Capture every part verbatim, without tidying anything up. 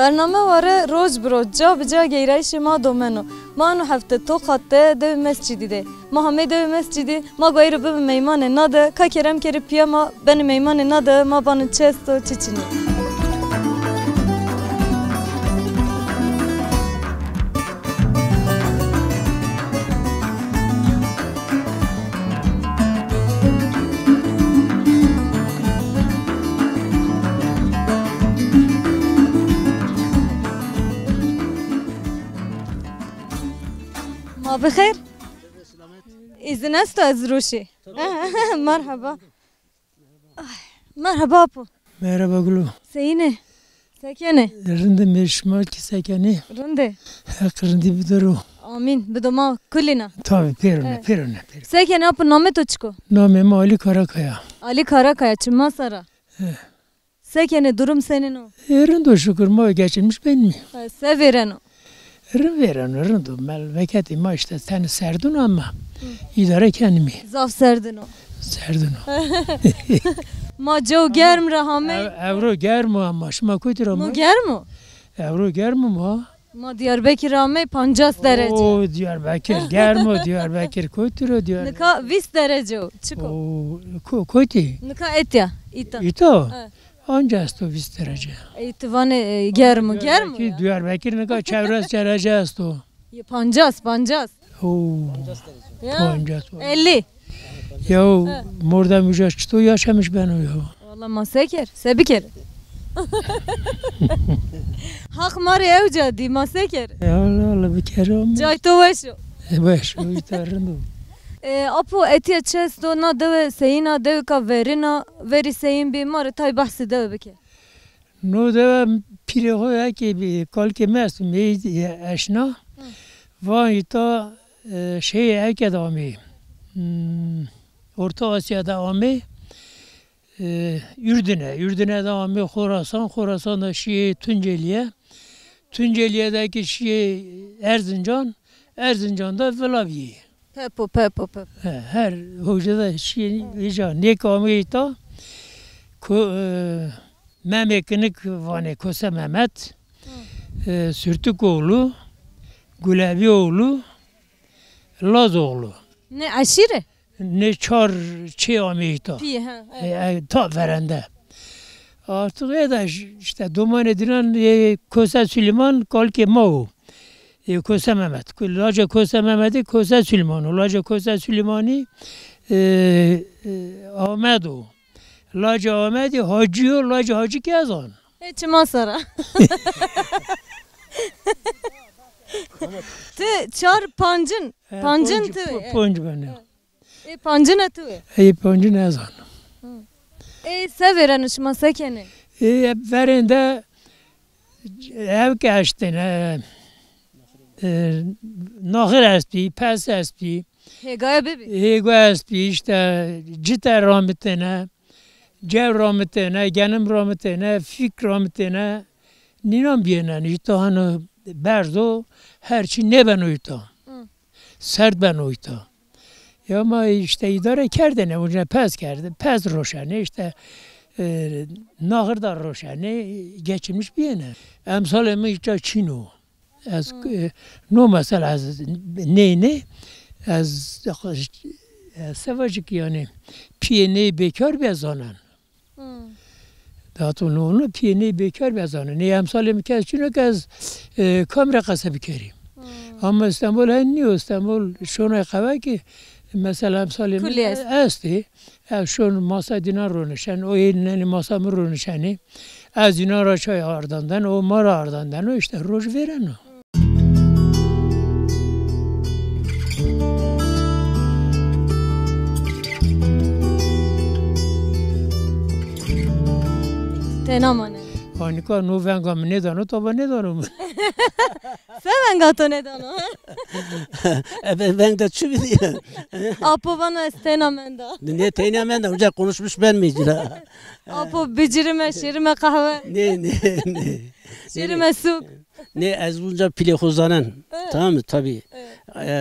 Bername ware roc bi roc, ca bi ca geyrayîşê ma domeno. Ma eno hefte Tokat de dewê Mescîdî de. Ma hamey dewê Mescîdî, ma go eyro bibin meymanê na de, ka kerem kerê pîya ma benê meymanê na de, ma banin çi esto, çi çinî. Ma bi xêr. Îzin esto ez rûşî? Merheba. Ay, merheba apo. Merheba Gulo. Seyîne? Se kenê? Rind îme, şima kî se kenê? Rind ê. Heq rindî bido ro. Amîn. Bido ma kulîna. Tabi, pêro ne, pêro ne, pêro. Se kenê apo, namê to çik o? Namê mi Alî Karakaya. Alî Karakaya, çima sera? He. Se kenê, durum senîn o? E, rind o şukur, ma geçinmiş benîme. E, se vêreno? Rind vêreno, rind o. Memleketê ma îşte tenê serdin o ama îdare kenîme. Zaf serdin o. Serdin o. Ma cew germ ra hamey. Ev-, ewro germ o ama şima kotî ra ma? Ma germ o. Ewro germ o ma. Ma Diyarbekir ra amey pancas derece. Oo, Diyarbekir germ o, Diyarbekir kotî ro Diyarbekir. Nika vîst derece o. Çik o? Oo, ko-, kotî? Nika etya, îta. Îta? E. Anca esto vîst derece. Ey, ti vanê, e, germ o, germ o ya. Diyarbekir, Diyarbekir nika çewres derece esto. Ye, pancas, pancas. Oo. Ya. Pancas. Ellî. Ya, mordem uca çito yaşamış beno ya. Walla ma se ker, se biker? Haq ma rê ewca dî, ma se ker? Ya Allah Allah, biker ama. Cay to weş o. E, weş o, îta rind o. E, apo, etîya çi esto, na dewe seyîn a, dewêka verîn a, verî seyîn bî, ma rê tay behsê dewe bike. No dewe pîrê xo eke bî, kalkê mi esto, meyî eşna. Hı. Van îta, e, şey eke de amê. Hmm, Orta Asya de amê. E, Ürdüne, Ürdüne de amê Xorasan, Xorasan de şîyê Tuncelîye. Tuncelîye de kî şîyê Erzincan, Erzincan de vila bîyê. Pepo, pepo, pepo. He, her hoca da şî, îca nêk ameyî ta, ko-, e, Memê Kinik vanê, Kose Mehmet, e, Sürtükoğlu, Gulebioğlu, Lazoğlu. Ne eşîre? Ne çar çê ameyî ta. Pî, he, e, e, ta verende. Artık e da ş-, işte domanê dinan, e, Kose Süleyman kalkê ma o. E, Kose Mehmet. Ku-, Laca Kose Mehmetî Kose Süleyman o. Laca Kose Süleymanî, e, e, Ahmet o. Laca Ahmetî Hacî o. Laca Hacî kî ez an. E, çima sera? Ti çar pancin. E, pancin ti. Ponc, e, ponc bene. Ê pancine tu ê? Ê pancine ez an. Hı. Ê se vêreno, şima se kenê? Ê verên de ew ke eştêne, e, naxir estbî, pes estbî. Hêgaye bibî? Hêga estbî, îşte cite ramitêne, cew ramitêne, genim ramitêne, fîk ramitêne. Nînan bîyêne, îta hano berz o, her çî nêbeno îta. Hı. Serd beno îta. Ya ma îşte îdare kerdêne, uca pez kerde, pez roşenê, îşte, e, naxir da roşenê, geçinmiş bîyêne. Emsalê mi îta çin o. Ez, e, no mesela ez ney ney, ez, e, sevacik yanî pîyê ney bêkar bî ez zanen. Hmm. Dato no, no pîyê ney bêkar bî ez zanen. Ney emsalê mi kes çin o ke ez, e, kam rê qese bikerî. Hmm. Ama Îstanbul hen nîyo, Îstanbul şonay qewe ki, mesela emsalê mi estê. Ez şon masa dînan ronişen, o ê nenê masa mi ronişenê. Ez înan ra çay ardan den, o ma ra ardan deno, îşte roj vêreno. Tena mane. Anika no venga mi nêdano, taba nêdano mi. Se venga to nêdano? E, ve-, veng de çi bidî? Apo vano ez teyna menda. Ne teyna menda, uca konuşmuş ben mi cira? Apo bicirime, şirime kahve. Ne, ne, ne. Şirime suk. Ne, ez uca pîlê xo zanen. Evet. Tamam mı? Tabii. Evet.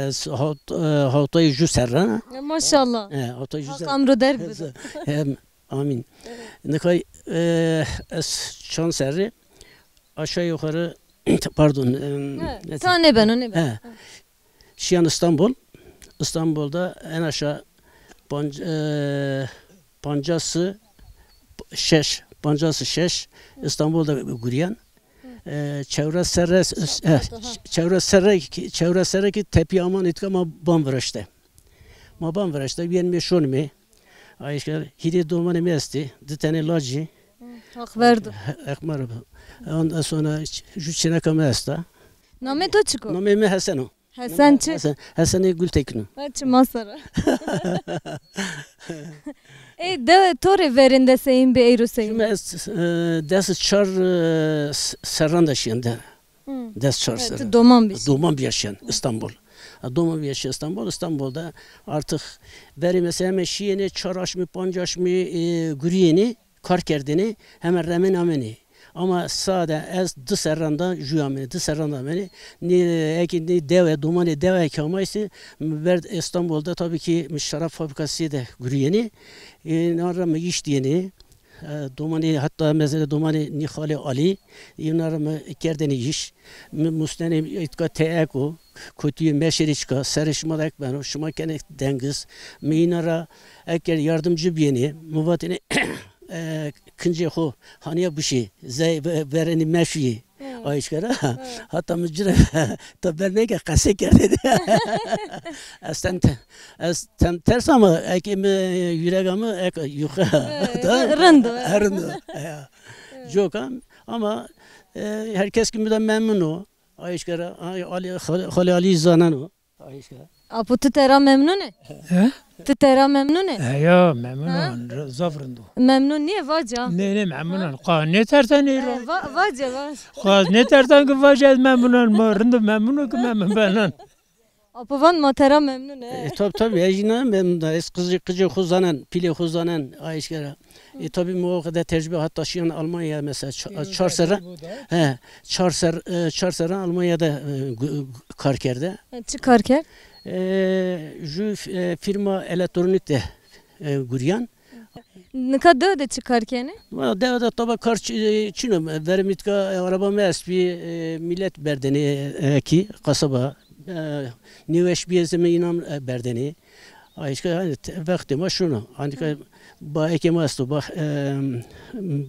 Ez haft-, e, haftayı ju serra. E, maşallah. E, haftayı ju serra. Haq amro derg bido. Hem Amîn. Evet. Nika, e, ez çand serrî, Aşağı yukarı, pardon, em, He, neyse. Ta nêbeno, nêbeno. He. Şiyan İstanbul. İstanbul'da en aşağı panc-, e, pancası şeş, pancası şeş İstanbul'da guriyan. E, çevre serre, e, çevre serre ki, çevre serre ki tepî aman itka ma ban viraşte. Ma ban viraşte, vîyen mi şon mi. Ayşe, hîrê domanê mi estî, di tenê lacî. Hı, Haq verdo. He, Haq ma ra. Ondan sonra ç-, ju çêneka mi esta. Namê to çik o? Namê mi Hesen o. Hesen çi? Hesen, Hesenê Gultekin o. Ha, çi masara. Ey, dewe to rê verên de seyîn bi, eyro seyîn? Şimdi ez, e, des çar, e, s-, serran de şiyen de. Hı. Des çar serran. Evet, doman bî. Doman bîya şiyen, İstanbul. Ha, doman bîya şiyen İstanbul. İstanbul'da artık verî mesela heme şiyêne çar aşmî, panc aşmî, e, guriyêne, kar kerdêne, heme remen amenê. Ama sade ez di serran da jû amenê, di serran da amenê. Nê, eki nê dewe, domanê dewe ki ama işte, mi verd İstanbul'da tabii ki mi şarap fabrikası de guriyêne. E, nara mi iş diyêne. E, domanê, hatta mesela domanê nî xalê Alî, îna ra mi kerdêne îş. Mi musnenê îtka teyek o, kotîyê meşerî çika, serê şima de ek beno, şima kenê dengiz. Mi îna ra eker yardımcı biyêne, mi vatêne, e, kincê xo haniya bişê, zey ve-, verênî meşuyê. Hı. Ayşkera. Hı. Hatta mi ci ra ta berneke qesey kerdêne. Ez tem, te-, ez tem ters ama eke mi yurega mi ek yuxe. Hı, da. Rind o. He, rind o. Ya. Hı. Coka ama, e, herkes ki mi de memnun o. Ayşkera, ay, Ali, Xal-, Xalê Alî zaneno. Ayşkera. Apo, ti tera memnun ê? He? Ti tera memnun ê? He ya, memnun an, r-, zaf rind o. Memnun nîyê, vaca. Nê, nê, memnun an. Qa nêtersen ey ra. He, va-, vace, vace. Qa nêtersen ki vace ez memnun an. Ma rind o memnun o ki memnun benan. Apo van ma tera memnun ê. E, tab-, tabii, ez jîna memnun a. Ez qicê, qicê xo zanen, pîlê xo zanen, Ayşkera. E, tabii mi o kadar tecrübe, hatta şiyan Almanya mesela ça-, çar serre, he, çar ser-, e, çar serre Almanya'da, e, gu-, gu-, kar kerde. E, çi kar kerd? E, ju f-, e, firma elektronik de, e, guriyan. Nika dewe de çi kar kenê? Ma dewe de taba kar çi-, e, çin o. Verê mi tika, e, araba mi estbî, e, millet berdêne, e, ki kasaba. E, nêweş bîyê zî mi înan, e, berdêne. Ayşka, hani, te-, wextê ma şuno. Anika bahçê ma esto, bah-, e,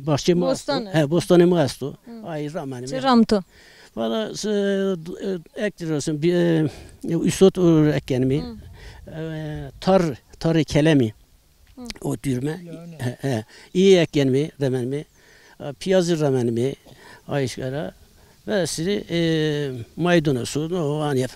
bahçê ma esto. Bostan. He, bostanê ma esto. Hı. Ay, ramenê mi. Çi ram to? Valla, e, d-, e, ektir olsun, bir, e, üsot o ekenimi. Hı. E, tar, tarê kelemî. Hı. O dürme. He, he. İyi ekenimi, remenimi. E, piyazı remenimi. Ayşkara. Ve siri, e, maydanozu, o, hani,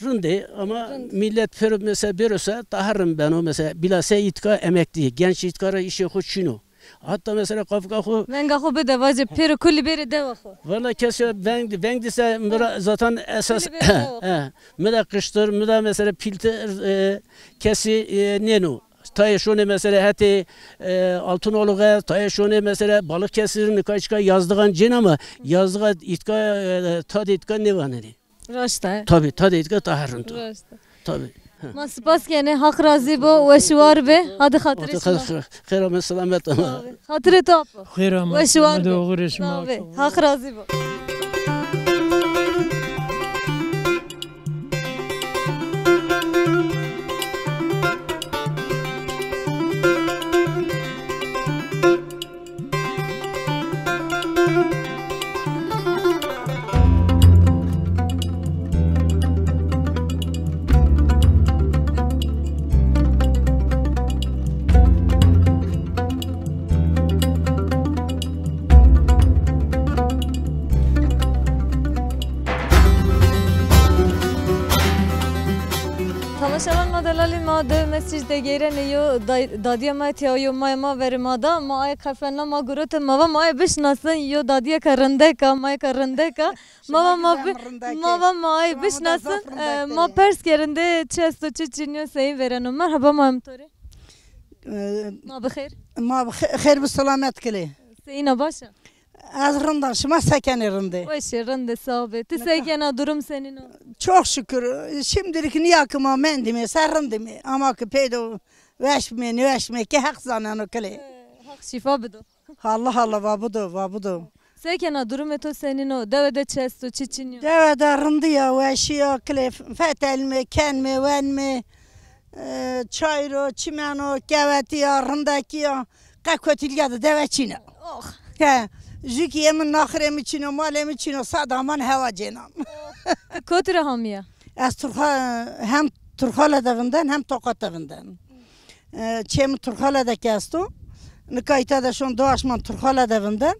Rindê ama millet pêro mesela bêrosa daha rind beno. Mesela bilase îtka emekli, genç îtka ra îşê xo çin o. Hatta mesela qafika xo. Venga xo bide, vace pêro kulî bêrê dewa xo. Valla kes ya veng, veng dîse mi ra zaten esas, kulî bêrê dewa xo. He, mi de qiştir, mi de mesela pîltir, e, kesî, e, nêno. Tayê şonê mesela hetê, e, Altınoluk'e, tayê şonê mesela Balıkesir, nika çika yazdıgan cên ama yazdığa îtka, e, tadê îtka nêvanenê. Raşt a. Tabii, tadê îtka daha rind o. Raşt a. Tabii. Hı. Ma spas kenê, Haq razî bo, weş û war bê. Hadi xatirê şima. Xêr, xêr ame, selamet ame. Xatirê to apo. Xêr ame. Weş û war bê. Haq razî bo. Temaşevan ma delalî, ma dew mescid de geyrenê yo day-, dadîya ma, tîya yo maya ma verê ma da, ma aye kefena ma gurote, ma va ma aye bişinasin, yo dadîyeka rindek a, mayeka rindek a. Ma va ma bi-, ma va ma aye bişinasin, e, ma pers kerinde çi esto çi çinî yo seyîn vêreno. Merheba, ma em to rê. E, ma bi xêr. Ma bi xê-, xêr bi selamet kilê. Seyîn a, baş a? Ez rind a, şima se kenê, rind ê? Weş ê, rind ê, sağ bê. Ti se kena, durum senîn o? Çok şükür. Şimdilik nîya ki ma mendîme, se rindîme. Ama ki peydo weş bîme, nêweş bîme ki Heq zaneno kilê. He, Heq şîfa bido. Allah Allah, va bido, va bido. Se kena, durumê to senîn o? Dewe de çi esto, çi çinî yo? Dewe de rindî ya, weşî ya, kilê fetelîme, kenme, wenme, e, çayir o, çimen o, kewetî ya, rindekî ya. Qe kotilîya de dewe çin o. Oh. He, jûkîyê mi, naxirê mi çin o, malê mi çin o, sade aman hewa cênan. Ti kotî ra hamîya? Ez Turxa-, hem Turxale de vinden, hem Toqat de vinden. E, çê mi Turxale de ke esto. Nika îta de şon do aşman Turxale de vinden.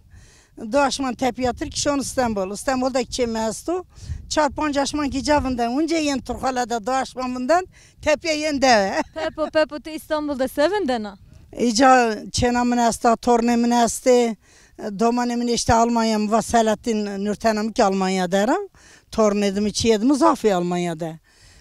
Do aşman tepîyatir kî şon Îstanbul. Îstanbul de kî çê mi esto. Çar panc aşman kî ca vinden. Unca yên Turxale de do aşman vinden. Tepîya yên dewe. Pepo, Pepo, ti Îstanbul de se vindena? Îca çêna min esta, tornê min estê. Domanê min eşte Almanya, mi va Selahattin Nurtena mi kî Almanya der a. Tornê di mi, çîyê di mi zafê Almanya de.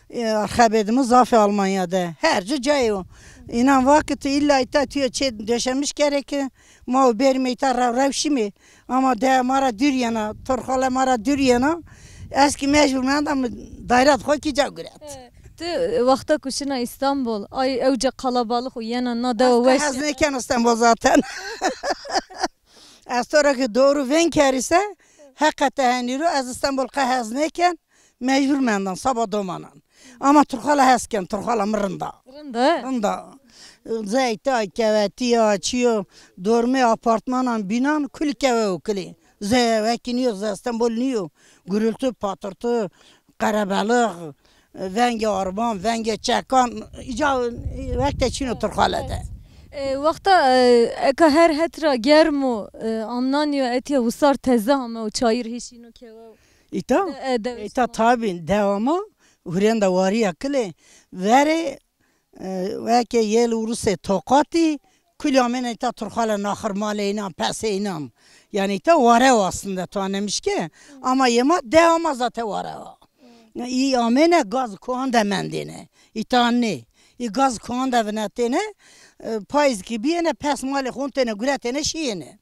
E, arxebê di mi zafê Almanya de. Her ci cayê o. Înan va ki tu îlla îta tu yo çê döşemiş kerê ki ma û bêrîme îta rew rew şîmê. Ama dewe ma ra dûr yena, Turxale ma ra dûr yena. Ez kî mecbur menda mi dayra di xo kî ca guret. E, ti wexta ku şina Îstanbul, ay ewce qalabalix û yena na dewe weş. Ez hez nêken Îstanbul zaten. Ez to ra ki doğru veng kerî se, heqete henî ro ez Îstanbul qe hez nêken, mecbur mendan, saba domanan. Ama Turxala hes ken, Turxala mi rind a. Rind a? Rind a. Zeyta, kewetî ya, çi yo, dormê apartmanan, bînan, kulî kewe û kulî. Zey wekî nîyo, zey Îstanbul nîyo. Gurultu, patırtı, qerebelix, vengê arban, vengê çekan, îca wekte çin o Turxale de. E, wexta, e, eka her het ra germ o, e, amnan yo, etya wisar teze ame û çayir hîşîno kewe. Îta? E, e, dewe şima. Îta tabî, dewa ma hurênda warîya kilê. Verê, e, weke yêl Urusê Toqatî, kulî amêne îta Turxale, naxir malê înan, pesê înan. Yanî îta ware o aslında, to anemiş ke. Ama yê ma, dewa ma zate ware o. Î amêne gaz kowan de mendêne. Îta nê. Î gaz kowan de vinetêne, e, payîz kî bîyêne, pes malê xo ontêne, guretêne, şîyêne.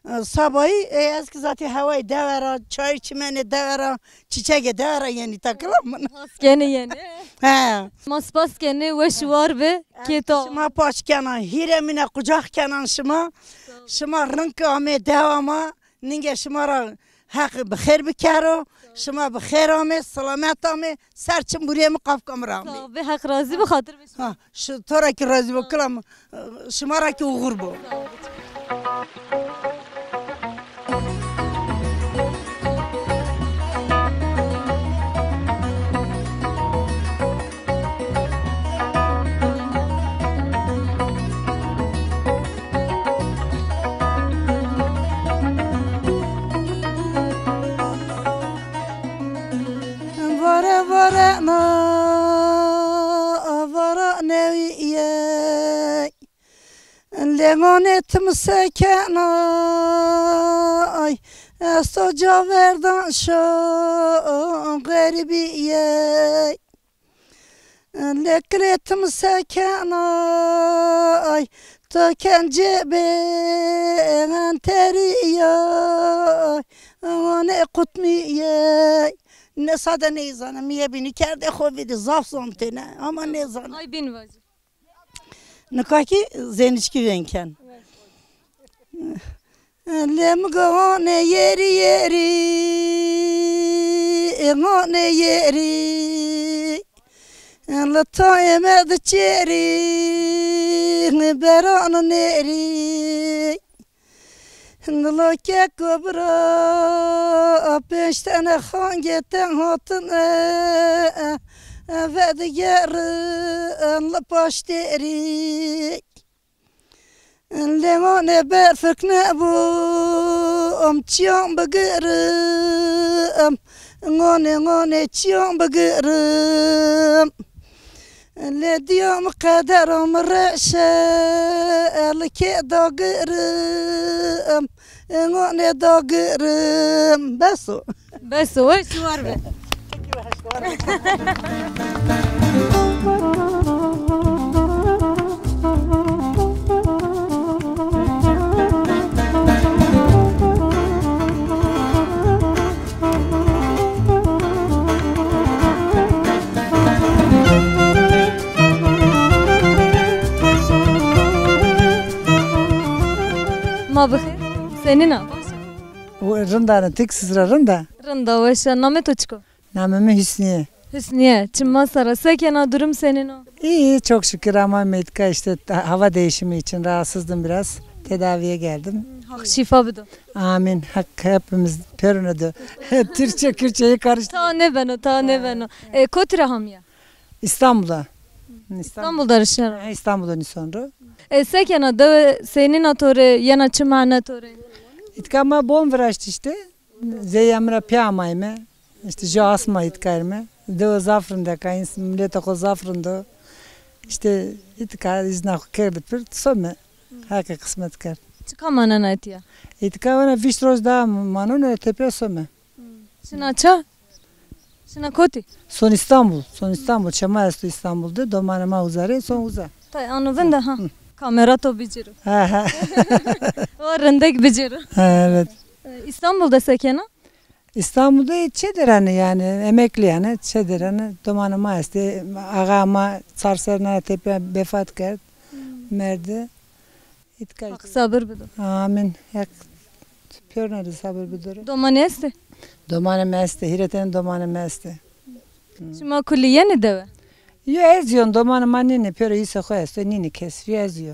E, sabayî, e, ez kî zatî hewayê dewe ra, çayir çimenê dewe ra, çîçegê dewe ra yenî ta kila min. Spas kenê yenî. He. Ma spas kenê, weş û war be. Kê to. Şima paç kenan, hîrê mîne qucax kenan şima. Sağ ol. Şima rind ke amê dewa ma, nînge şima ra Heq bi xêr bikero, şima bi xêr amê, selamet amê, ser çim buriyê mi, qafka mi ra amê. Sağ ol, be Heq razî bi, xatir be şima. Ha, şi, to ra kî razî bo, kila mi, şima ra kî uğur bo. Vare vare na, vara newîyey. Lêmanê tim sekenay, esto caverdan şo xerîbîyey. Leklê tim sekenay, to kencê bê enterîyay, wanê qutmîyey. Ne sade nêzane, mi yê bînî kerdê xo vîdî, zaf zantêne, ama nêzane. Ay bîn vacî. Nika kî zêniçkî veng ken. Lê mi go honê yerî yerî, honê yerî. Li tayê me di çêrî, beran nêrî. Dilo keko bira, pênc tene xangê te hatine, vedigerin li paştêrî. Lê nganê berfik nebûm, çiyan bigirim. Nganê, nganê çiyan bigirim. Lê diya mi qedera mi reşe, li kê dagirim. Nganê dagirim. Bes o. Bes o, weş û war be. Ma bixêr. Senîn a? Baş a? Rind a, rind. Tek siz ra rind a? Rind a, weş a. Namê to çik o? Namê mi Hüsniye. Hüsniye, çima ser a? Se kena, durum senîn o? İyi, çok şükür ama meydka işte ta-, hava değişimi için rahatsızdım biraz. Tedaviye geldim. Hak şifa bido. Amin. Hak hepimiz perune do. Türkçe, Kürtçeyi karıştı. Ta nêbeno, ta nêbeno. E, kotî ra hamîya? İstanbul'a. İstanbul. İstanbul de rişen ro? Ha, İstanbul'a nîson ro. E, se kena, dewe senîn a to rê, yena çi mane to rê? Îtka ma bon viraşt işte. Zey emra pê amayme. İşte ju asma îtka erme. Dewe zaf rindek a, ins-, mileta xo zaf rind o. İşte îtka îzna xo kerde pir, some. Heqî qismet kerd. Çika manena etîya? Îtka wena vîst roj daha manon, e, tepîya some. Şina ça? Şina kotî? Son İstanbul. Son İstanbul. Çê ma esto İstanbul de. Domanê ma uza rê, son uza. Tay ano vinde ha. Kamera to biciro. Ha, ha. O rindek biciro. Ha, evet. E, İstanbul de se kena? İstanbul'da çê der anî yani, emekli yani, çê der anî. Domanê ma estê, axa ma çar serre nana tepîya vefat kerd, merdi. Îtka. Haq sabir bido. Amin. Heq pêrune rê sabir bido. Domanî estê? Domanê mi estê, hîrê tenî domanê mi estê. Şima kulî yenê dewe? Yo, ez yon, domanê ma nînê, pêro îsê xo esto, nînê kes, yo ez yo.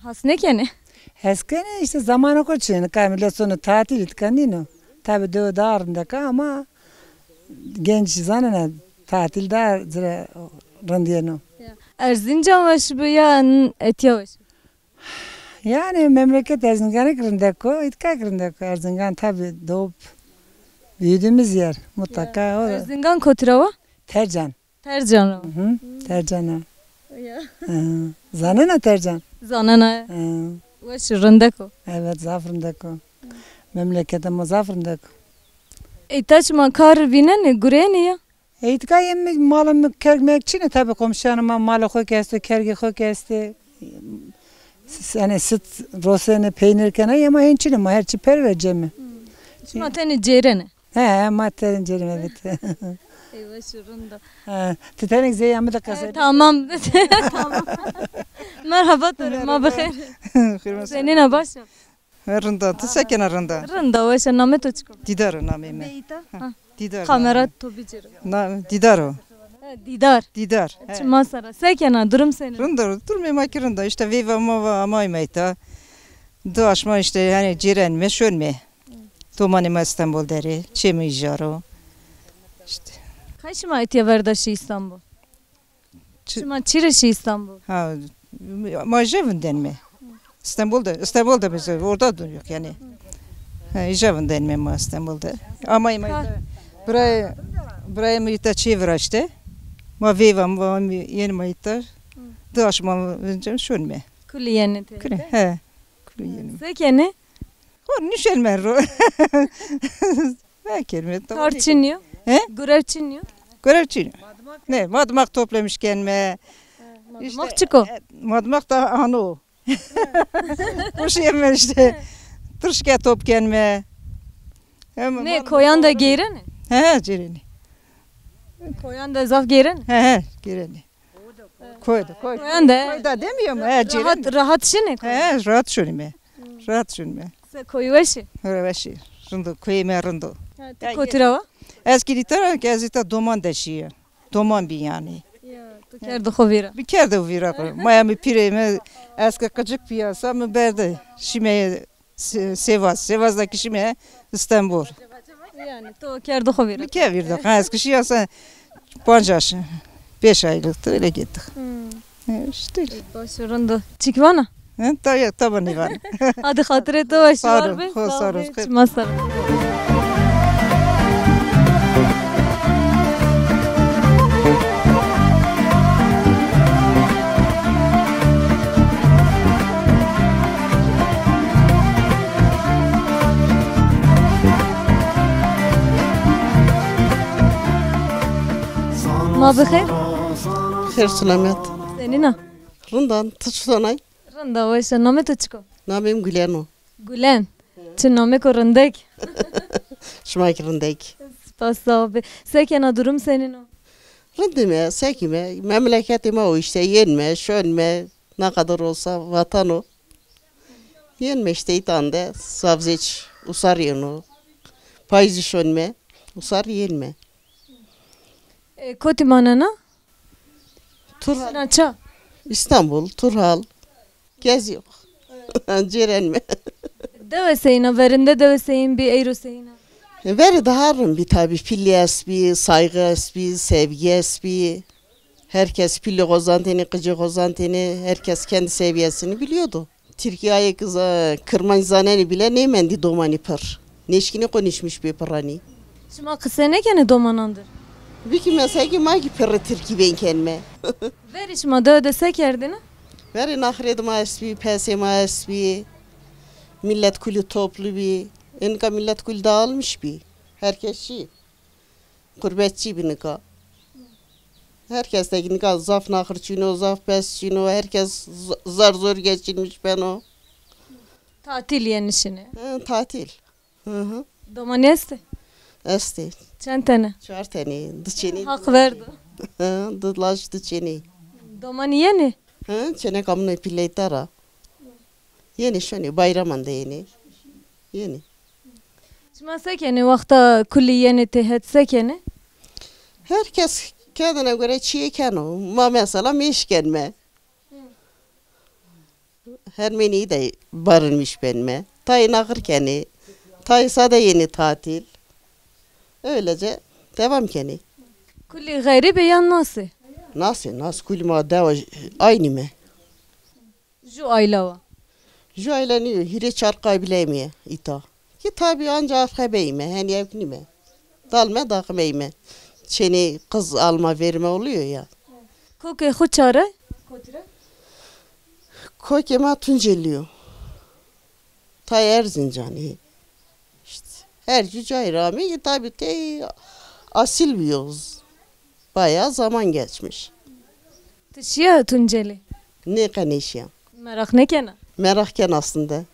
Has nêkenê? Hes kenê, işte zamanê xo çinê, nika milet sono tatil, îtka nîno. Tabi dewe daha rindek a ama genç zanena tatil daha ci ra rind yeno. Ya. Erzincan weş bi ya n-, etya weş bi? Yani memleket Erzingan'ı ki rindek o, itka ki rindek o. Erzingan tabi doğup büyüdüğümüz yer. Mutlaka o. Erzingan kotî ra wa? Tercan. Tercan ra. Hı hı, Tercan a. Ya. Hı. Zanena Tercan? Zanena. Hı. Weş rindek o. Evet, zaf rindek o. Memleketê ma zaf rindek o. Ey, ta çima kar vînenê, gurenê ya? Ey, tika yê mi, malê mi, kerg merg çinê, tabi komşuyanê ma malê xo ki esto, kergê xo ki estê. S-, yani süt rosenê, peynir kena, yê ma hên çinê, ma her çi perver cemê. Şima tenê cêrenê? He, he, ma tenê cêrenê, evet. Ey, weş û rind o. Ha, ti tenê zey ya mi de qesey. Tamam. Tamam. Merhaba to rê, ma bi xêr. Xêr ma. Senîn a, baş a? Rind a, ti se kena, rind a? Rind a, weş a, namê to çik o? Dîdar o namê mi. Beyta? Ha, Dîdar. Kamera to bicêro. Na, Dîdar o. Ha, Dîdar. Dîdar, he. Çima ser a? Se kena, durum senîn? Rind a, durumê ma ki rind a. İşte veyva ma va amayme îta. Di aşma işte yani cêrenme, şonme. Domanê ma İstanbul der ê, çê mi îcar o. İşte. Kay şima etya verda şî İstanbul? Çi- Şima çi rê şî İstanbul? Ha, ma îja vindenme. İstanbul'da, İstanbul'da biz orada duruyoruz yani. Ha, îja vindenme ma İstanbul'da. Ama ma îta, birayê, birayê mi îta çê viraşte. Ma veyva mi, va mi, yenî ma îta. Di aşma vincem şonme. Kulî yenê tê? Kulî, he. Kulî yenî. Se kenê? Xo nişenme ro. Ne kelime? Kar çinî yo? He? Grev çinî yo? Grev çinî yo. Ne, madımak toplamış kenme. Madımak çik o? E, madımak da ano. Kuş yeme işte. Tırşke top kenme. Ne, koyan da gêrenê? He, he, cêrenê. Koyan da zaf gêrenê? He, he, gêrenê. Koyda, koy. Koyan da. Koyda demiyorum, he, cêrenê. Rahat, rahat şinê koy? He, rahat şinîme. Rahat şinîme. Se koyî weş ê? He, weş ê. Rind o, koyê mi rind o. Ha, ti kotî ra wa? Ez ki îta ra, ez îta Doman de şîya. Doman bî yani. Ya, tu kerde xo vîra. Bi kerde xo vîra. Maya mi, pîrê mi, ez ki qicik pîya sa mi berde. Şîme Se-, Sêvaz. Sêvaz de ki şîme İstanbul. Yani to kerde xo vîra. Mi ke vîrda? Ha, ez ki şîya se pancas, beş aylıktı, öyle gittik. Hmm. E, işte. Baş, rind o. Çik vana? He, ta ya, ta bana vana. Hadi xatirê to weş, sağ ol, war be, xo, sağ ol, sağ ol. Çima ser. Ma bi xêr. Xêr selamet. Senîn a? Rind a, ti çiton ay? Rind a, weş a. Namê to çik o? Namê mi Gülen o. Gülen. Çi namêko rindek. Şima ki rindek. Spas, sağ ol. Se kena, durum senîn o? Rindîme, sekîme. Memleketê ma o işte, yenme, şonme. Ne kadar olsa vatan o. Yenme işte, îtan de sabzeç usar yeno. Payîzî şonîme. Usar yenîme. E, kotî manena? Turhal. Sina ça? İstanbul, Turhal. Geziyor. Cêrenme. Dewe seyna, verinde dewe seyin bî, eyro seyna? Verî daha rind bî tabî. Pîlî estbî, saygı estbî, sevgi estbî. Herkes pîlî xo zantêne, qicê xo zantêne. Herkes kendi seviyesini biliyordu. Tirkî ayê ke za-, kirmanc zanenî bile nêmendî domanî pir. Nêşkînî konuşmuş bê piranî. Şima qise nêkenê domanan dir? Bikî mesela kî ma kî pirrî tirkî veng kenîme. Verî şima dewe de se kerdêne? Verê naxirê de ma estbî, pesê ma estbî. Millet kulî toplu bî. Ê nika millet kulî dağılmış bî. Herkes şî. Qurbetçî bî nika. Herkes de nika zaf naxir çin o, zaf pes çin o. Herkes z-, zar zor geçinmiş beno. Tatil yenişine. Hı, tatil. Hı hı. Domanî estê? Estê. Çend tene? Çar tenî, di çênî. Haq verdo. Hı, di laj, di çênî. Domanî yenê? Hı, çêneka min ê pîleyta ra. Yenê şonê, bayraman de yenê. Yenê. Şima se kenê, wexta kulî yenê têhet se kenê? Herkes kendine göre çîyê keno. Ma mesela mêş kenme. Hermenî de barınmış benme. Tayê naxir kenê. Tayê sade yenê tatil. Öylece devam kenê. Kulî xerîb ê yan nas ê? Nas ê, nas, kulî ma dewa aynî me. Ju ayla wa? Ju ayla nîyo, hîrê çar qabileyê mi yê îta. Ki tabi anca arxebeyîme, henî ewk nîme. Dalme daximeyîme. Çênê qiz alma verîme oluyor ya. Kokê xo çare? Kokê ma Tuncelî yo. Tay Erzincanî. İşte, her cü cayî ra ameyî, tabi tey asil bîyo. Bayağı zaman geçmiş. Ti şîya Tuncelî? Nê, qe nêşîya. Meraq nêkena? Meraq ken aslında.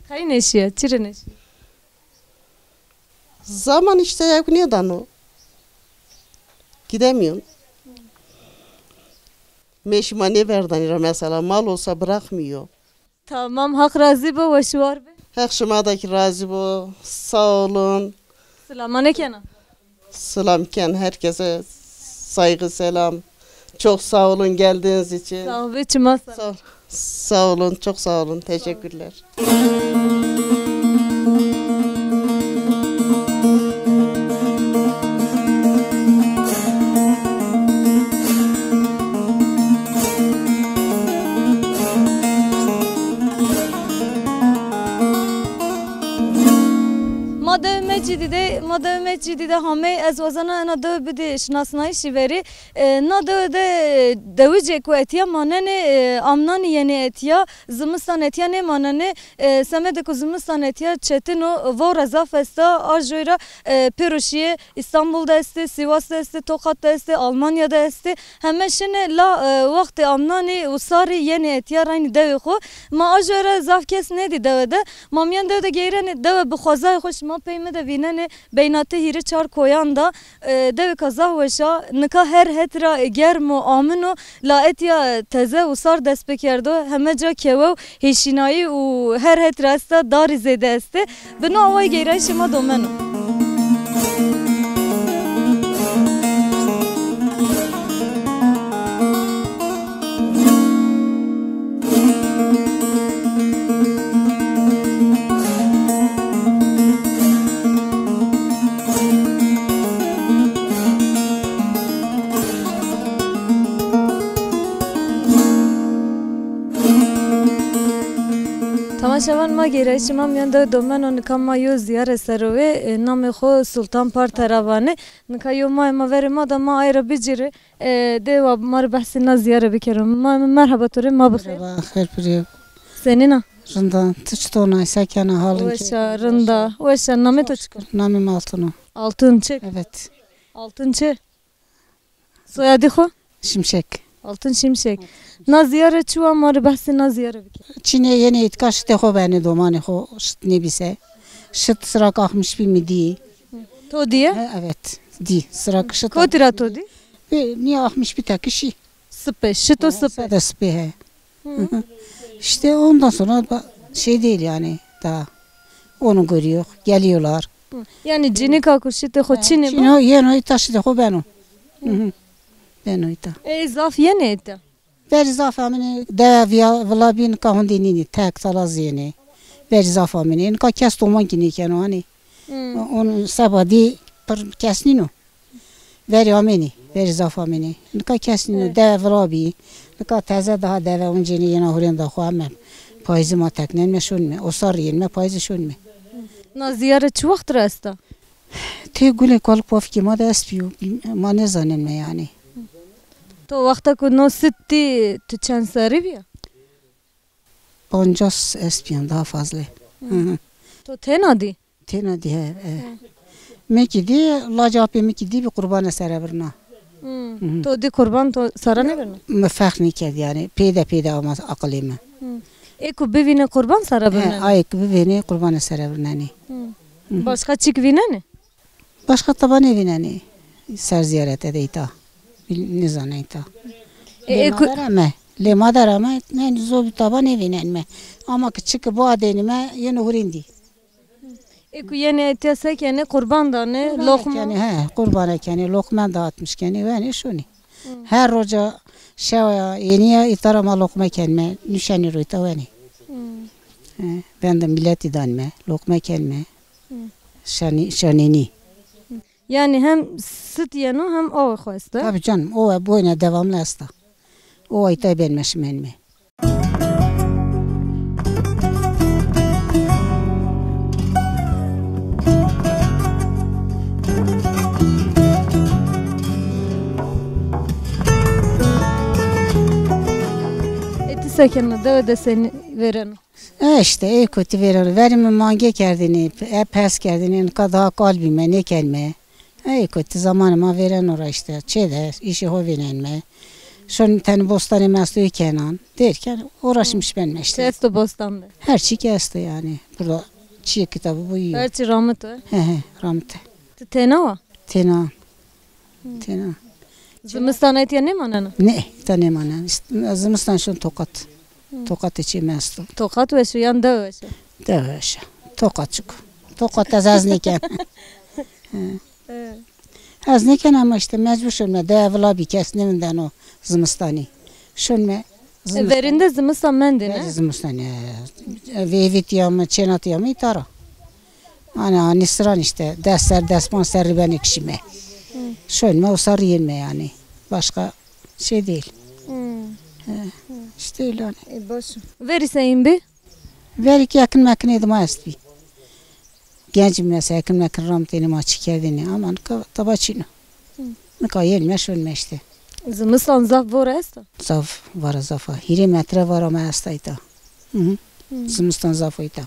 Qey nêşîya? Çi rê nêşîya? Zaman işte ewk nêdano. Gidemiyorsun. Mêşî ma nêverdanî ra mesela. Mal olsa bırakmıyor. Tamam, Haq razî bo, weş û war be. Heq şima da ki razî bo. Sağ olun. Silamanê kena. Selam ken herkese, saygı, selam. Çok sağ olun geldiğiniz için. Sağ ol, çima sağ ol. Sağ, sağ olun, çok sağ olun. Teşekkürler. Ma dew Mecîdî de, ma dew Mecîdî de hamey, ez wazena ena dew bidî şinasnayîşî verî. E, na dewe de dewicêko etîya manenê, e, amnanî yenê etîya, zimistan etîya nêmanenê. E, semedê ku zimistan etîya çetin o, vore zaf esta, a joy ra, e, pêro şîyê, Îstanbul de estê, Sîwas de estê, Tokat de estê, Almanya de estê. Heme şinê la, e, wextê amnanî û sarî yenê etîya reynî dewê xo. Ma a joy ra zaf kes nêdî dewe de. Ma mîyan dewe de geyrenê, dewe bi xwezayê xo şima pey mi de vînenê, beynatê hîrê çar koyan da. E, dewêka zaf weş a. Nika her het ra germ o, amin o. La etîya teze û sar dest pêkerdo. Heme ca kewe û hêşînayî û her het ra esta, darî zêde estê. Bi no awayî geyrayîşê ma domen o. Temaşevan ma, gêrayîşê ma mîyan dewe domen o, nika ma yo zîyare ser o wê, e, namê xo Sultan Partera vanê. Nika yo mayê ma verê ma da, ma ay ra bicîrê. E, dê wa ma rê behsê na zîyare bikero. Ma, merheba to rê, ma bi xêr. Merheba, xêr pîrê. Senîn a? Rind a. Ti çiton a, se kena, halin keyfin? Weş a, rind a. Weş a. Namê to çik o? Namê mi Altun o. Altun çik? Evet. Altun çi? Soyadî xo? Şimşek. Altun Şimşek. Na zîyare çi wa, ma rê behsê na zîyare bike. Çinê yenê îtka şitê xo benê, domanê xo şit nêbîse. Şit sirak axmiş bî mi dî. To dîye? E, evet. Dî. Sirak şit. Kotî ra to dî? Ve niye axmiş bî, tekî şî. Sipê. Şito sipê. Sade sipê he. Hı hı. İşte ondan sonra ba-, şey değil yani daha. Onu görüyor, geliyorlar. Yanî cinîka ku şitê xo çinê bo? Çino, yeno îta şitê xo beno. Hı hı. Beno îta. Ê zaf yenê îta? Verî zaf amînê, dewe vîya vila bî, nika hundê nînî, tek tala zî yenê. Verî zaf amînê. Nika kes doman kî nêkeno hanî. Hmm. Onun seba dî pir kes nîno. Verî amênî, verî zaf amênî. Nika kes nîno, dewe vila bî. Nika teze daha dewe oncênê yena hurênda xo ame. Payîzî ma teknenme şonme. Osar rîyênme, payîzî şonme. Na zîyare çi wext ra esta? Tê gulê kalik pafikê ma de est bîyo. Ma nêzanenme yanî. To wexta ku no sit dî, tu çend serrî bîya? Pancas est bîyan, daha fazla. Hı hı. To têna dî? Têna dî, he, he. Mi kî dî, lacê apê mi kî dî, bi qurbane sere virna. Hı. Hı hı. To dî qurban to sere nêvirna? Mi ferq nêkerd yanî. Pêde pêde ama aqilê mi. Hı. Ê ku bivînê qurban sere virnenê? He, ayê ku bivînê qurbane sere virnenê. Hı. Hı. Başka çik vînenê? Başka taba nêvînenê. Ser zîyarete de îta. Nêzanê îta. E, lê e, ma ku- der ame. Lê ma der ame. Ne zobî taba nêvînenme. Ama ki çiki bu adênime yeno hurêndî. Ê ku yenê etya se kenê? Qurban danê, loqma? Kenê, he, qurbane kenê, loqmen dağıtmış kenê, wenê şonê. Hı. Her roca şewa yenî ya îta ra ma loqme kenme, nuşenî ro îta wenê. Hı. He, ben de milletî danme, loqme kenme. Hı. Şanî, şanênî. Hı. Yanî hem sit yeno hem awe xo esta? Tabii canım, owe boyne devamlı esta. Owe îta benme şimenme. E, ti se kena, dewe de senî vêreno? E, îşte, ey kotî vêreno. Verî mi mange kerdêne, e, pers kerdêne, nika daha kal bîme, nêkenme. Ey kotî zamanê ma vêreno ra îşte. Çê de, îşê ho vînenme. Şon tenê bostanê mi esto, ey kenan. Derken uğraşmış benme îşte. Çi esto bostan de? Her çî ki esto yanî. Burada çîyê kitabî bu yî yo. Her çî ramit o? He he, ramit o. Ti têna wa? Têna. Têna. Zimistan etya nêmanena? Ne, îta nêmanena. Îşte, zimistan şon Tokat. Toqatê çê mi esto. Toqat weş o yan dewe weş o? Dewe weş o. Toqat çik o. Toqat ez hez nêken. He. He. Ez nêken ama îşte mecbur şonme. Dewe vila bî, kes nêvindeno zimistanî. Şonme. E, zimistan. Verînde zimistan mendê, ne? Verî zimistan, e, e, vêvî tîya mi, çêna tîya mi îta ra. Ana, anî siran îşte, des ser, des panc serrî benê ki şîme. Hı. Şonme, usar rîyênme yanî. Başka şey değil. Hı. He. Hı. İşte öyle hani. E, baş. Verî se hîn bî? Verî ki ekin mekin ê dima est bî. Genc bî mesela, ekin mekin ramtêne, ma çi kerdêne. Ama nika taba çin o. Hı. Nika yenme şonme îşte. Zimistan zaf vore esta? Zaf, vara zaf a. Hîrê metre vara ma esta îta. Hı hı. Hı. Zimistan zaf o îta.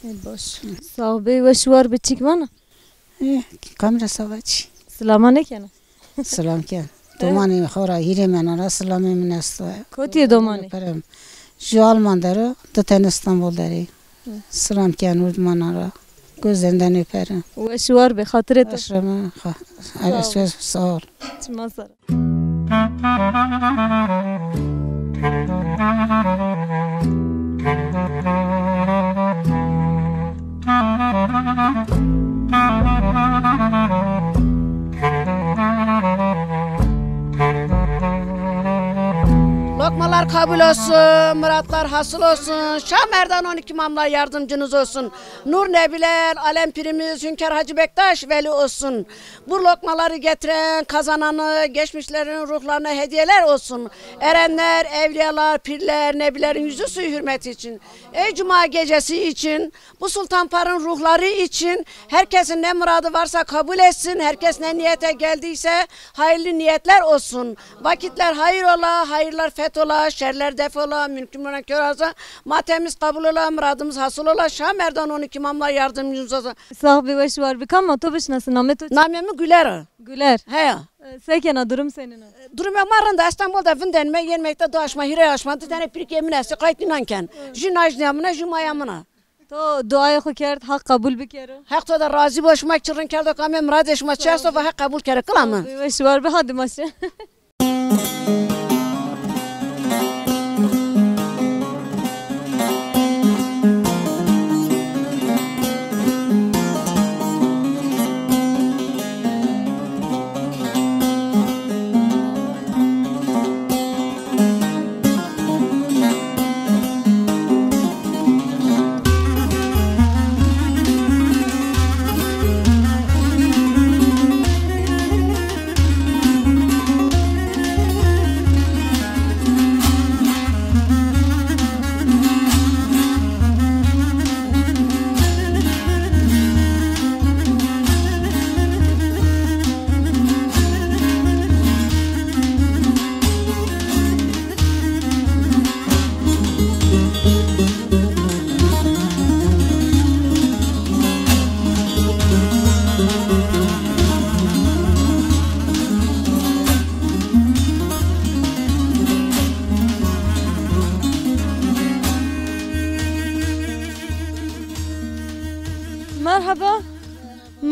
E, baş. Sağ bê, weş war bê, çik vana? E, kamera sava çi? Silama nêkena? Silam ken. E? Domanê xo ra, hîrê mena ra silamê min esto. Kotî yê domanê? Öperim. Ju Alman der o, di tene Stenbol der ê. Hı. Silam ken û domanan ra. Gözlerinden öperim. Weş war bê, xatirê to. Weş reme, ha, sağ ol. Sağ ol. Çima ser. Lokmalar kabul olsun, muratlar hasıl olsun. Şah Merdan on iki imamlar yardımcınız olsun. Nur Nebiler, Alem Pirimiz, Hünkar Hacı Bektaş veli olsun. Bu lokmaları getiren, kazananı, geçmişlerin ruhlarına hediyeler olsun. Erenler, evliyalar, pirler, nebilerin yüzü suyu hürmeti için. Ey cuma gecesi için, bu sultanparın ruhları için herkesin ne muradı varsa kabul etsin. Herkes ne niyete geldiyse hayırlı niyetler olsun. Vakitler hayır ola, hayırlar feth ola, şerler def ola, mülkün munkar ola, matemiz kabul ola, muradımız hasıl ola. Şah Merdan on iki imamlar yardımcımız olsun. Sağ ol, weş war bî. Kam ma to bişinasin, namê to çi? Namê mi Güler o. Güler. Heya. E, se kena, durum senîn o? Durumê ma rind a, Stenbol de vindenme, yenme îta, du aşma, hîrê aşma, di tane pîrikê min estê, qayt nînan ken. Jû najnîya min a, jû maya min a. To duayê xo kerd, Haq qebul bikero. Heq to de razî bo, şima çi rind kerdo, kamê miradê şima çi esto, va Heq qebul kero, kila mi. Weş war bî, hadi ma şi.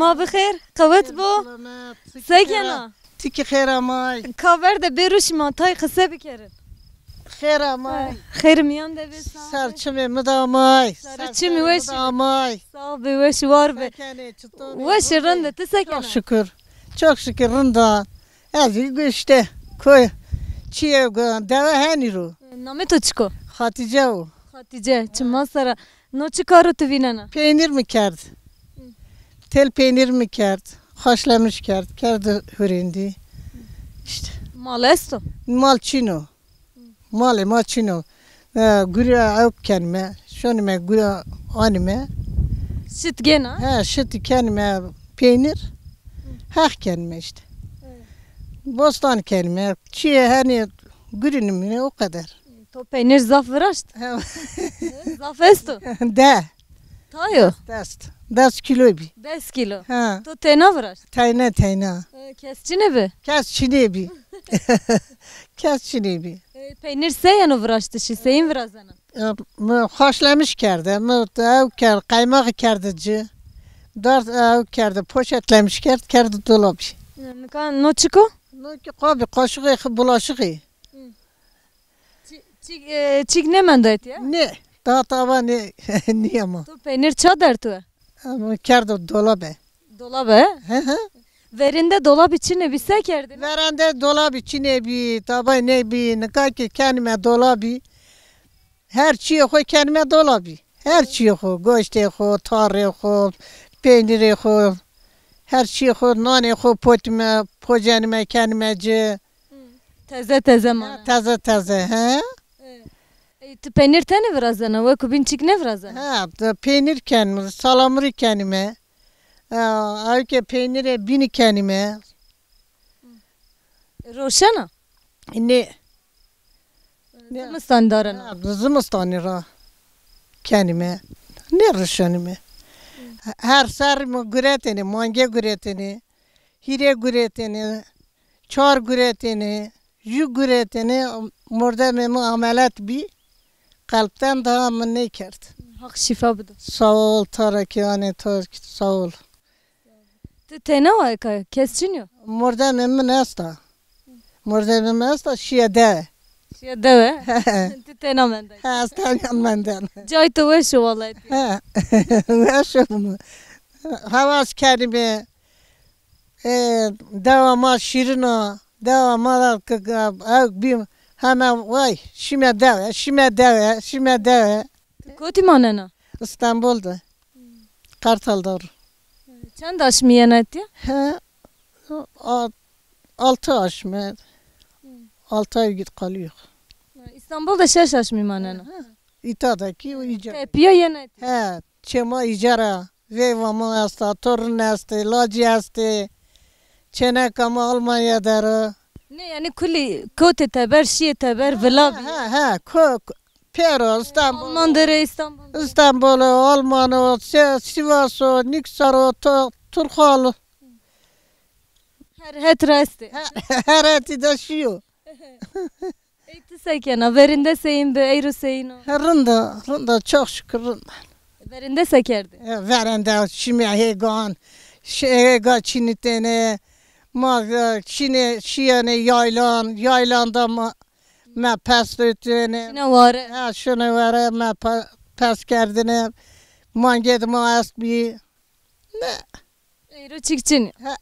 Ma bi xêr, qewet bo. Selamet. Se kena? Ti kî xêr amay. Ka ver de bêro şima tay qise bikerin. Xêr amay. Xêr miyan de bê, sağ ol. Ser çimê mi de amay. Ser çimê mi de amay. Sağ ol, bê weş war be. Se kenê, çiton ê? Weş, rind ê, ti se kena? Çok şükür. Çok şükür, rind a. Ez î işte koy çiyê dewe henî ro. Namê to çik o? Hatice o. Hatice, çima sera. No çi karo tu vînena? Peynir mi kerd? Tel peynir mi kerd? Haşlamış kerd. Kerd hurêndî. İşte. Mal esto? Mal çin o. Malê ma çin o. E, gurî ewk kenime. Şonime gurî anime. Şit gêna? He, şit kenime peynir. Heq kenime işte. Bostan kenime. Çiyê henî gurî nimine o kadar. To peynir zaf viraşt? He. Zaf esto? De. Tayo? Dest. Des kîlo bî. Des kîlo? Ha. To teyna viraşt? Teyna, teyna. E, kes çinê bi? Kes çinê bî. Kes çinê bî. E, peynir se yeno viraştişî, seyîn virazena? E, mi haşlamış kerde, mi ew kerd, qeymaxî kerde ci. Dar ew kerde, poşetlemiş kerd, kerde dolabî. E, nika no çik o? No kî qabî, qaşixê, bulaşixê. Hı. Çi-, çîk, e, çîk nêmendo etîya? Nê, daha tava nê, nîyema. To peynir ça dertû? Ama kerdo dolabe. Dolabe? He he. Verinde dolabî çinê bî, se kerdî? Verinde dolabî çinê bî, tabay nê bî, nika kî kenime dolabî. Her çiyê xo kenime dolabî. Her çiyê xo, goştê xo, tarê xo, peynirê xo, her çiyê xo, nanê xo potime, pocenime, kenime ci. Teze teze mane. Ha, teze teze, he? E, e, ti peynir tenê virazena, weko bîn çîk nêvirazena? Ha, de peynir kenime, salamurî kenime. Ha, ewke peynirê bînî kenime. Roşena? Nê. Nê. Zimistan darena? Ha, zimistanî ra kenime. Nêroşenime. Her serrî mi guretêne, mange guretêne. Hîrê guretêne, çar guretêne, jû guretêne, mordemê mi amelet bî, qelpten daha min nêkerd. Haq şîfa bido. Sağ ol, ta ra kî anê to, sağ ol. Ti tena wa eka, kes çin yo? Mordemê min esta. Mordemê min esta, şiye dewe. Şiye dewe? Ti tena mendayî? Ha, ez tena menden. Cay to weş o wellahî. Ha, weş o. Hewaz kenime. E, dewa ma şîrin o. Dewa ma da k-, k-, ew bî heme way, şîme dewe, şîme dewe, şîme dewe. Ti kotî manena? Îstanbul de. Kartal Dağ. Çend aşmî yena etîya? He, a-, altı aşmî. Altı ay git kalıyor. Îstanbul de şeş aşmî manena? He, îta de kî o îca. Tepîya yena etîya? He, çê ma îcar a. Veyva ma esta, torun estê, lacî estê. Çêneka ma Almanya der o. Nê, yanî kulî kotê teber, şîyê teber, vila bî. He, he, ko-, ko-, pêro, Îstanbul. Alman der ê, Îstanbul der ê. Îstanbul o, Alman o, Se-, Sivas o, Nîksar o, To-, Turxal o. Her het ra estê. He, her hetî de şîyo. Ey ti se kena? Verinde seyîn bi, eyro seyîn o? He, rind a, rind a, çok şükür rind a. Verinde se kerdî? He, verinde şîme hêgan, şi-, hêga çînitêne, ma, e, çînê, şîyenê yaylan, yaylan da ma, me pes dötêne. Şîne ware? He, şîne ware, me pe-, pes kerdêne, mangê de ma est bî. Ne? Eyro çîk çin. Ha.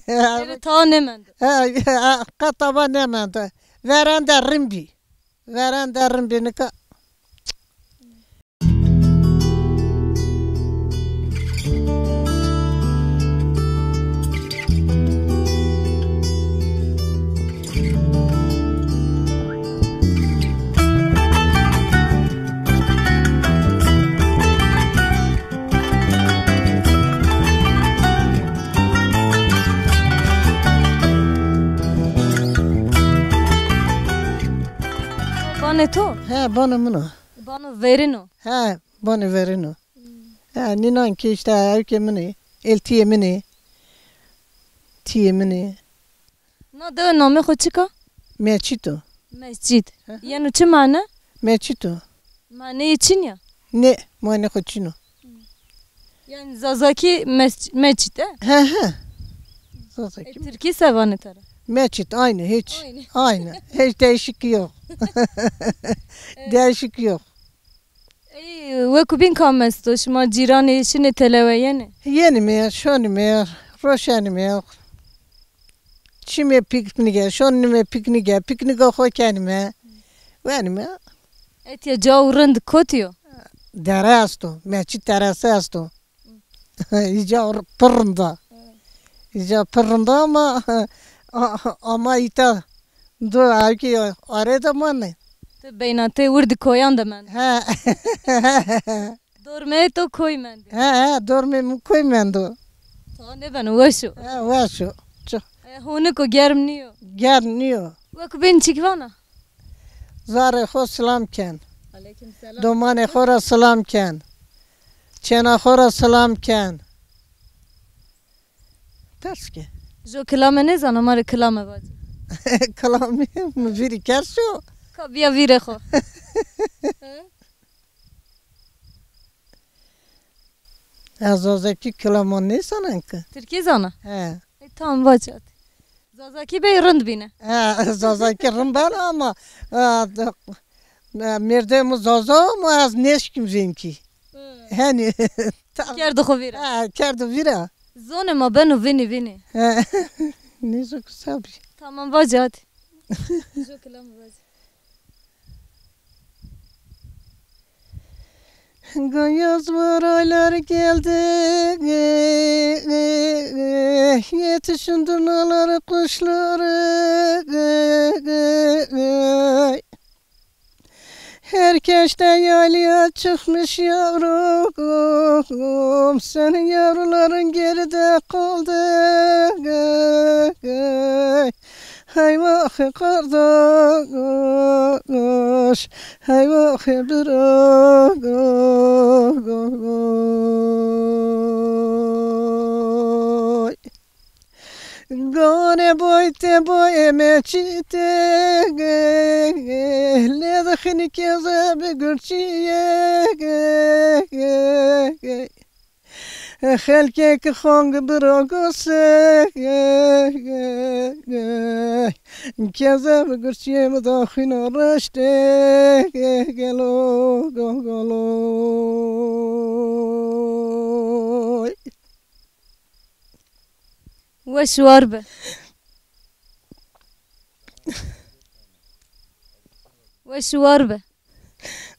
Eyro tawa nêmendo. Ha, ha, qet tawa nêmendo. Verende rind bî. Verende rind bî nika. Banê to? He, banê min o. Bano verîn o? He, banê verîn o. Hmm. He, nînan kî îşte ewkê min ê, êltîyê min ê, tîyê min ê. Na dewe namê xo çik a? Meçît o. Mescîd. Hı hı. Yeno çi mane? Meçît o. Maneyê çin ya? Nê, manê xo çin o. Yani Zazakî mes-, meçît e? He he. E, Zazakî. Tirkî se vanê tera? Meçît, aynı, hiç. Aynı. Aynı. Hiç değişiklik yok. Değişiklik yok. Ey, wekû bîn kam esto? Şima cîranê, şinê telewe yenê? Yenîme, şonîme, roşenîme. Çîme pîknîge, şonîme pîknîge, pîknîga xo kenîme. Wenîme. Etya caw rind kotî yo? Dere esto, meçî teresi esto. Îca r-, pir rind a. Îca pir rind a ama, a-, ama îta do ewkî arê de manê. Ti beyna tê wirdî koyan de mendî. He. Dormeyê to koy mendî. He, he, dormê mi koy mendo. Ta nêbeno, weş o. He, weş o. Çi? E, honik o, germ nîyo. Germ nîyo. Wek bên çik vana? Zarê xo silam ken. Aleyküm selam. Domanê xo ra silam ken. Çêna xo ra silam ken. Pers ke. Jo kilame nêzana, ma rê kilame vace. Kilamê mi vîrî kerd şo. Ka bîya vîrê xo. Ez zazakî kilaman nêzanan ki. Tirkî zana? He. E, tamam, vac hadi. Zazakî bey rind bîne. He, zazakî rind bena ama, e, de-, e, mêrdê mi zaza ama ez nêşkîm vênkî. Hı. Henî. Kerdo xo vîra. He, kerdo vîra. Zonê ma beno vînî vînî. He. Nêzo ki sabî. Tamam, vac hadi. Jo kilamî vac. Gün yaz var, aylar geldi, yetişin durnalar, kuşları. Her keçte yaylaya çıkmış yavrum, senin yavruların geride kaldı. Hey vah qardaş, hey vah biragoy. Gane boy te boy meçite, le de xini keze bi gurçiye. Xelkê ki xong biro gose, keze bi gurçiyê mi da xwîna reştê gelo gogoloy. Weş war be. Weş war be.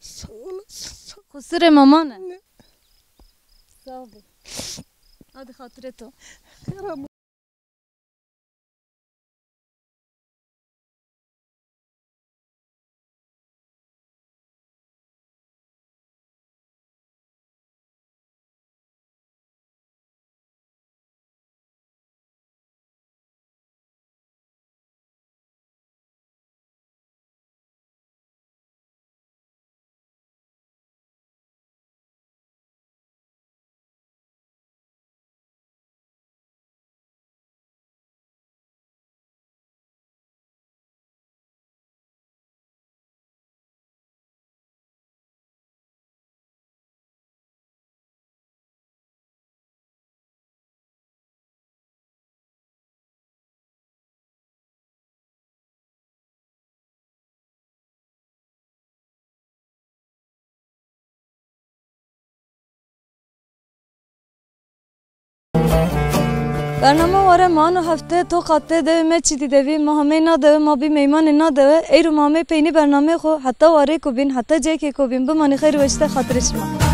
Sağ olasın. Qusirê ma mane. Sağ ol. Hadi xatirê to. Bername ware ma ano hefte to qatê dewê Meçîtî de bî. Ma hamey na dewe, ma bî meymanê na dewe. Eyro ma hamey peynî bernameyê xo. Heta warêko bîn, heta cêkêko bîn. Bimanî xeyr û weşî de, xatirê şima.